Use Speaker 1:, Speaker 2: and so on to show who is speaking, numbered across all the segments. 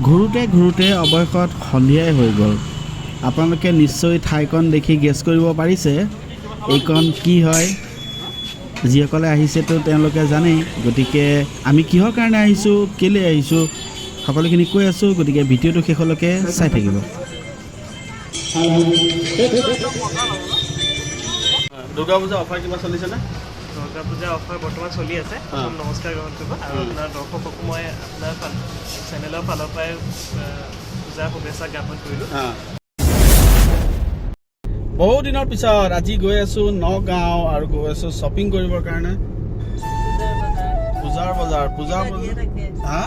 Speaker 1: ঘূৰোঁতে ঘূৰোঁতে অৱশেষত সন্ধিয়াই হৈ গ'ল। আপোনালোকে নিশ্চয় ঠাইকণ দেখি গেছ কৰিব পাৰিছে এইকণ কি হয়। যিসকলে আহিছেতো তেওঁলোকে জানেই। গতিকে আমি কিহৰ কাৰণে আহিছোঁ, কেলৈ আহিছোঁ, সকলোখিনি কৈ আছোঁ। গতিকে ভিডিঅ'টো শেষলৈকে চাই থাকিব। দুৰ্গা পূজা অফাৰ কিবা চলিছেনে?
Speaker 2: দুৰ্গা পূজা অফাৰ বৰ্তমান চলি আছে। প্ৰথম নমস্কাৰ গ্ৰহণ কৰিব আৰু আপোনাৰ দৰ্শককো মই আপোনাৰ চেনেলৰ ফালৰ পৰাই পূজাৰ শুভেচ্ছা জ্ঞাপন কৰিলোঁ।
Speaker 1: বহু দিনৰ পিছত আজি গৈ আছোঁ নগাঁও আৰু গৈ আছোঁ শ্বপিং কৰিবৰ কাৰণে। পূজাৰ বজাৰ, পূজাৰ বজাৰ, হা,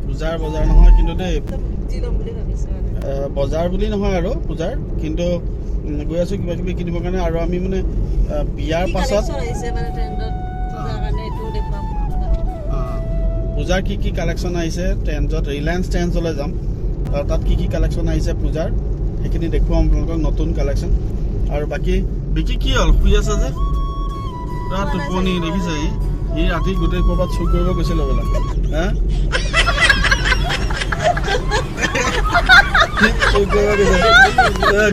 Speaker 1: পূজাৰ বজাৰ নহয় কিন্তু দেই, বজাৰ বুলি নহয় আৰু পূজাৰ, কিন্তু গৈ আছোঁ কিবা কিবি কিনিবৰ কাৰণে। আৰু আমি মানে বিয়াৰ পাছত পূজাৰ কি কি কালেকশ্যন আহিছে ট্ৰেণ্ডত, ৰিলায়েন্স ট্ৰেণ্ডছলৈ যাম আৰু তাত কি কি কালেকশ্যন আহিছে পূজাৰ সেইখিনি দেখুৱাম আপোনালোকক, নতুন কালেকশ্যন। আৰু বাকী বিকি কি হ'ল, শুই আছে যে, পুৰা টোপনি দেখিছে। সি ৰাতি গোটেই ক'ৰবাত চুৰ কৰিব গৈছিলে বোলে, হা, চুৰ কৰিব গৈছে।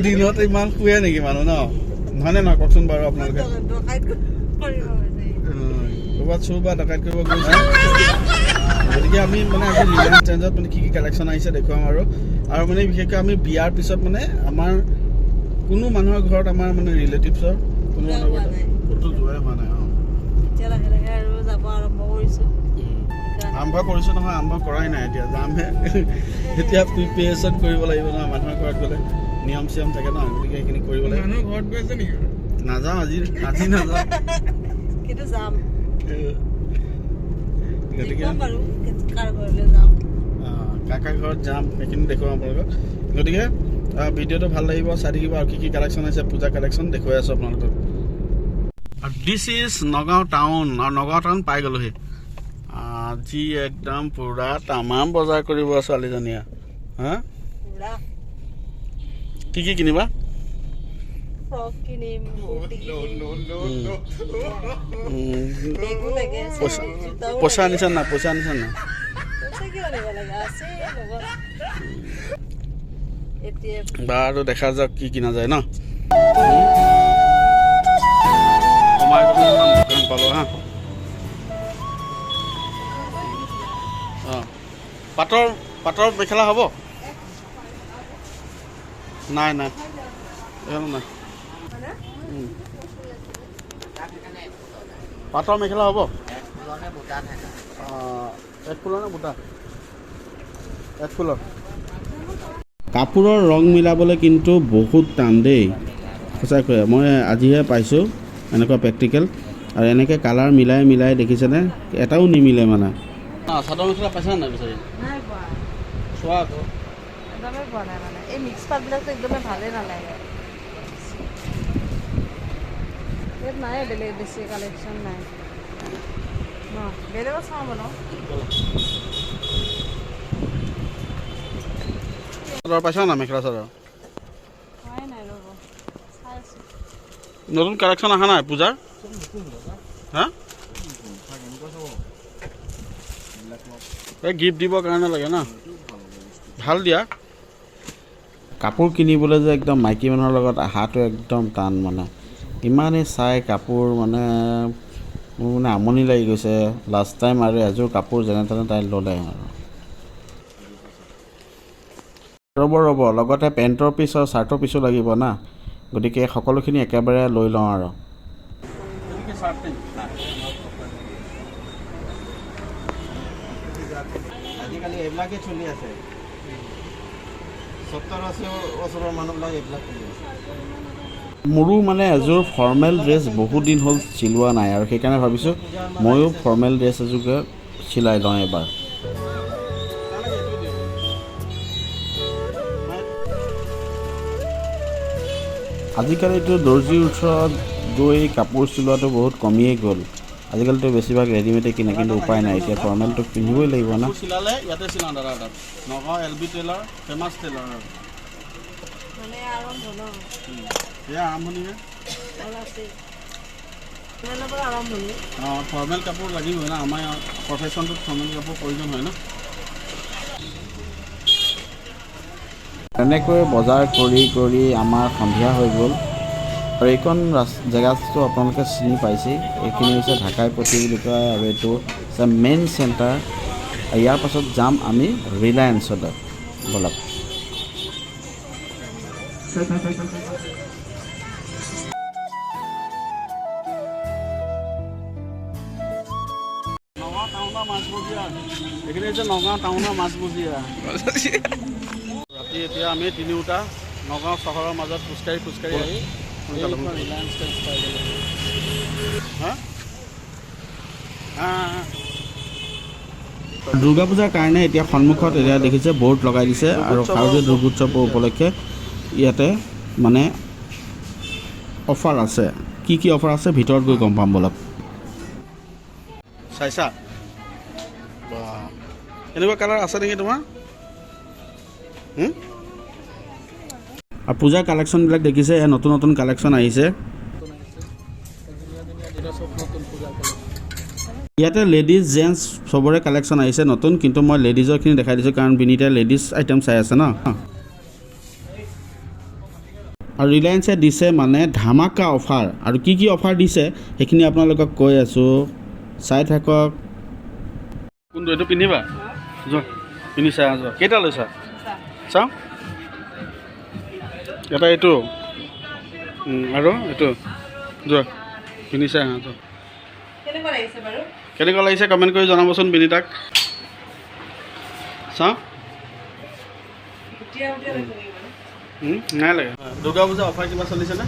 Speaker 1: দিনত ইমান শুৱে নেকি মানুহ ন, হয়নে নহয় কওকচোন বাৰু আপোনালোকে? ক'ৰবাত চুৰ বা ডকাইত কৰিব গৈছে। গতিকে আমি মানে আজি ৰিলায়েন্স ট্ৰেণ্ডত মানে কি কি কালেকশ্যন আহিছে দেখুৱাম। আৰু আৰু মানে বিশেষকৈ আমি বিয়াৰ পিছত মানে আমাৰ কোনো মানুহৰ ঘৰত, আমাৰ মানে ৰিলেটিভছৰ কোনো মানুহৰ ঘৰত ক'তো যোৱাই হোৱা নাই। অঁ, আৰম্ভ কৰিছোঁ নহয়, আৰম্ভ কৰাই নাই, এতিয়া যামহে। এতিয়া প্ৰিপেৰেশ্যন কৰিব লাগিব নহয়, মানুহৰ ঘৰত গ'লে নিয়ম চিয়ম থাকে ন, গতিকে সেইখিনি কৰিব লাগিব।
Speaker 3: ঘৰত গৈ আছে নেকি?
Speaker 1: নাযাওঁ আজি, আজি নাযাওঁ,
Speaker 4: কিন্তু যাম।
Speaker 1: গতিকে কাকাৰ ঘৰত যাম, সেইখিনি দেখুৱাম আপোনালোকক। গতিকে ভিডিঅ'টো ভাল লাগিব, চাই থাকিব। আৰু কি কি কালেকশ্যন আহিছে পূজা কালেকশ্যন দেখুৱাই আছোঁ আপোনালোকক। আৰু this is Nagaon town, আৰু নগাঁও টাউন পাই গ'লোহি। আজি একদম পূৰা তামাম বজাৰ কৰিব ছোৱালীজনীয়ে। হা, কি কি কিনিবা? পইচা আনিছা নাই? পইচা আনিছা নাই? বাৰু দেখা যাওক কি কিনা যায় ন। সোমাই দোকান পালোঁ। হা, অঁ, পাটৰ পাটৰ মেখেলা হ'ব? নাই নাই, নাই। পাটৰ মেখেলা হ'ব? এক ফুলৰ নে বুটা? এক ফুলৰ। কাপোৰৰ ৰং মিলাবলৈ কিন্তু বহুত টান দেই, সঁচাকৈ। মই আজিহে পাইছোঁ এনেকুৱা প্ৰেক্টিকেল। আৰু এনেকৈ কালাৰ মিলাই মিলাই দেখিছেনে, এটাও নিমিলে মানে। চাদৰ মেখেলা পাইছা নাই বিচাৰি? চোৱা আকৌ,
Speaker 4: একদমেই পোৱা নাই মানে। এই মিক্স পাতবিলাকতো একদমেই ভালেই নালাগে। ইয়াত নাই বেলেগ বেছি কালেকশ্যন নাই ন, বেলেগত চাওঁ বনাওঁ।
Speaker 1: চাদৰ পাইছা নাই? মেখেলা চাদৰ নতুন কালেকশ্যন অহা নাই পূজাৰ? হা, এই গিফ্ট দিবৰ কাৰণে লাগে ন, ভাল দিয়া। কাপোৰ কিনিবলৈ যে একদম মাইকী মানুহৰ লগত অহাটো একদম টান মানে, ইমানেই চাই কাপোৰ মানে মোৰ মানে আমনি লাগি গৈছে। লাষ্ট টাইম আৰু এযোৰ কাপোৰ যেনে তেনে তাই ল'লে আৰু। ৰ'ব ৰ'ব, লগতে পেণ্টৰ পিচ আৰু চাৰ্টৰ পিচো লাগিব না, গতিকে সকলোখিনি একেবাৰে লৈ লওঁ আৰু।
Speaker 3: আজিকালি এইবিলাকে চলি আছে, 70-80 বছৰৰ মানুহবিলাক এইবিলাক চলি আছে।
Speaker 1: মোৰো মানে এযোৰ ফৰ্মেল ড্ৰেছ বহুত দিন হ'ল চিলোৱা নাই, আৰু সেইকাৰণে ভাবিছোঁ ময়ো ফৰ্মেল ড্ৰেছ এযোৰকে চিলাই লওঁ এবাৰ। আজিকালিতো দৰ্জীৰ ওচৰত গৈ কাপোৰ চিলোৱাটো বহুত কমিয়েই গ'ল। আজিকালিতো বেছিভাগ ৰেডিমেডে কিনে, কিন্তু উপায় নাই, এতিয়া ফৰ্মেলটো পিন্ধিবই লাগিব না। চিলালে ইয়াতে চিলাওঁ দাদা তাত, Nagaon L B tailor, famous tailor.
Speaker 4: মানে আৰম্ভ ন,
Speaker 1: এয়া আৰম্ভণিহে।
Speaker 4: আৰম্ভণি।
Speaker 1: অঁ, ফৰ্মেল কাপোৰ লাগিবই না, আমাৰ প্ৰফেশ্যনটোত ফৰ্মেল কাপোৰ প্ৰয়োজন হয় ন। তেনেকৈ বজাৰ কৰি কৰি আমাৰ সন্ধিয়া হৈ গ'ল। আৰু এইখন জেগাটো আপোনালোকে চিনি পাইছেই। এইখিনি হৈছে ঢাকাইপট্টি বুলি কয় আৰু এইটো হৈছে মেইন চেণ্টাৰ। ইয়াৰ পাছত যাম আমি ৰিলায়েন্সলৈ। ব'লক। নগাঁও টাউনৰ মাজমজিয়া, এইখিনি হৈছে নগাঁও টাউনৰ মাজমজিয়া। ৰাতি এতিয়া আমি তিনিওটা নগাঁও চহৰৰ মাজত খোজকাঢ়ি খোজকাঢ়ি আহি ৰিলায়েন্স ট্ৰেণ্ডছ পাই গ'লোঁ। হা হা। দুৰ্গা পূজাৰ কাৰণে এতিয়া সন্মুখত এতিয়া দেখিছে বৰ্ড লগাই দিছে আৰু শাৰদীয় দুৰ্গোৎসৱৰ উপলক্ষে ইয়াতে মানে অফাৰ আছে। কি কি অফাৰ আছে ভিতৰত গৈ গম পাম, ব'লক। চাইছা বা এনেকুৱা কালাৰ আছে নেকি তোমাৰ? আৰু পূজাৰ কালেকশ্যনবিলাক দেখিছে, এয়া নতুন নতুন কালেকশ্যন আহিছে। ইয়াতে লেডিজ জেণ্টছ চবৰে কালেকশ্যন আহিছে নতুন, কিন্তু মই লেডিজৰখিনি দেখাই দিছোঁ কাৰণ বিনীতাই লেডিজ আইটেম চাই আছে ন। আৰু ৰিলায়েন্সে দিছে মানে ধামাকা অফাৰ, আৰু কি কি অফাৰ দিছে সেইখিনি আপোনালোকক কৈ আছোঁ, চাই থাকক। কোনটো এইটো পিন্ধিবা? যোৱা পিন্ধি চাই আহা, যোৱা। কেইটা লৈছা চাওঁ? এটা এইটো আৰু এইটো, যোৱা পিন্ধি চাই আহা, যোৱা।
Speaker 4: কেনেকুৱা লাগিছে বাৰু?
Speaker 1: কেনেকুৱা লাগিছে কমেণ্ট কৰি জনাবচোন বিনীতাক। চাওঁ।
Speaker 4: গুটীয়া গুটীয়া লাগিছে নেকি বাৰু?
Speaker 1: নাই লাগে। দুৰ্গা পূজা অফাৰ কিবা চলিছেনে?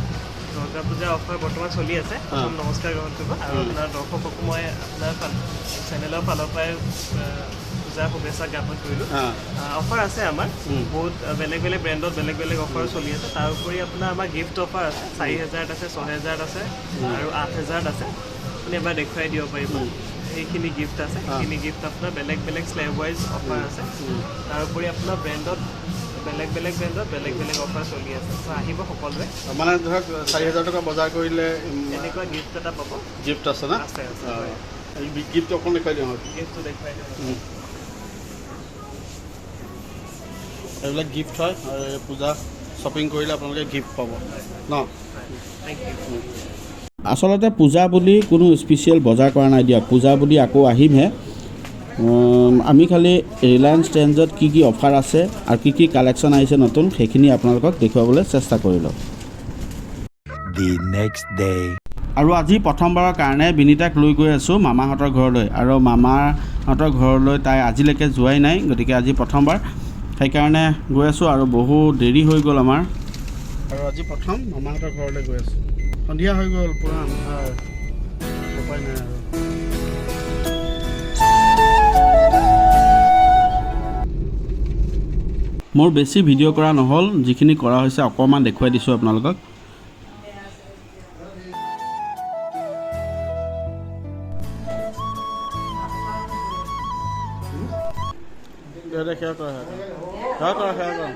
Speaker 2: দুৰ্গা পূজা অফাৰ বৰ্তমান চলি আছে। প্ৰথম নমস্কাৰ গ্ৰহণ কৰিব আৰু আপোনাৰ দৰ্শককো মই আপোনাৰ চেনেলৰ ফালৰ পৰাই পূজাৰ শুভেচ্ছা জ্ঞাপন কৰিলোঁ। অফাৰ আছে আমাৰ বহুত, বেলেগ বেলেগ ব্ৰেণ্ডত বেলেগ বেলেগ অফাৰ চলি আছে। তাৰ উপৰি আপোনাৰ আমাৰ গিফ্ট অফাৰ আছে, 4000ত আছে, 6000ত আছে আৰু 8000ত আছে। আপুনি এবাৰ দেখুৱাই দিব পাৰিব। সেইখিনি গিফ্ট আছে, সেইখিনি গিফ্ট আপোনাৰ বেলেগ বেলেগ শ্লেব ৱাইজ অফাৰ আছে। তাৰোপৰি আপোনাৰ ব্ৰেণ্ডত বেলেগ বেলেগ ব্ৰেণ্ডত বেলেগ বেলেগ অফাৰ চলি আছে। ত' আহিব সকলোৱে।
Speaker 1: মানে ধৰক 4000 টকা বজাৰ কৰিলে
Speaker 2: এনেকুৱা গিফ্ট এটা পাব।
Speaker 1: গিফ্ট আছে না?
Speaker 2: আছে, আছে।
Speaker 1: গিফ্ট অকণ দেখুৱাই দিওঁ।
Speaker 2: গিফ্টটো দেখুৱাই দিওঁ।
Speaker 1: এইবিলাক গিফ্ট হয় আৰু এই পূজা শ্বপিং কৰিলে আপোনালোকে গিফ্ট পাব ন।
Speaker 2: Thank U.
Speaker 1: আচলতে পূজা বুলি কোনো স্পেচিয়েল বজাৰ কৰা নাই দিয়ক, পূজা বুলি আকৌ আহিমহে। আমি খালি ৰিলায়েন্স ট্ৰেণ্ডছত কি কি অফাৰ আছে আৰু কি কি কালেকশ্যন আহিছে নতুন সেইখিনি আপোনালোকক দেখুৱাবলৈ চেষ্টা কৰিলোঁ।
Speaker 5: The next day.
Speaker 1: আৰু আজি প্ৰথমবাৰৰ কাৰণে বিনীতাক লৈ গৈ আছোঁ মামাহঁতৰ ঘৰলৈ, আৰু মামাহঁতৰ ঘৰলৈ তাই আজিলৈকে যোৱাই নাই, গতিকে আজি প্ৰথমবাৰ সেইকাৰণে গৈ আছোঁ। আৰু বহু দেৰি হৈ গ'ল আমাৰ, আৰু আজি প্ৰথম মামাহঁতৰ ঘৰলৈ গৈ আছোঁ। সন্ধিয়া হৈ গ'ল, পূৰা আন্ধাৰ, উপায় নাই আৰু। মোৰ বেছি ভিডিঅ' কৰা নহ'ল, যিখিনি কৰা হৈছে অকণমান দেখুৱাই দিছোঁ আপোনালোকক। সেৱা কৰা, সেৱা কৰা, সেৱা কৰা।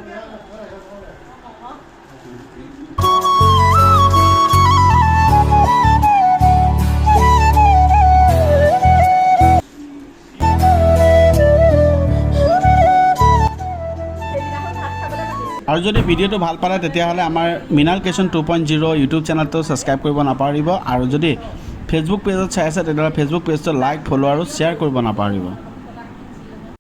Speaker 1: আৰু যদি ভিডিঅ'টো ভাল পালে তেতিয়াহ'লে আমাৰ মৃণাল ক্ৰিয়েশ্যন 2.0 ইউটিউব চেনেলটো ছাবস্ক্ৰাইব কৰিব নাপাহৰিব, আৰু যদি ফেচবুক পেজত চাই আছে তেতিয়াহ'লে ফেচবুক পেজটো লাইক, ফ'ল' আৰু শ্বেয়াৰ কৰিব নাপাহৰিব।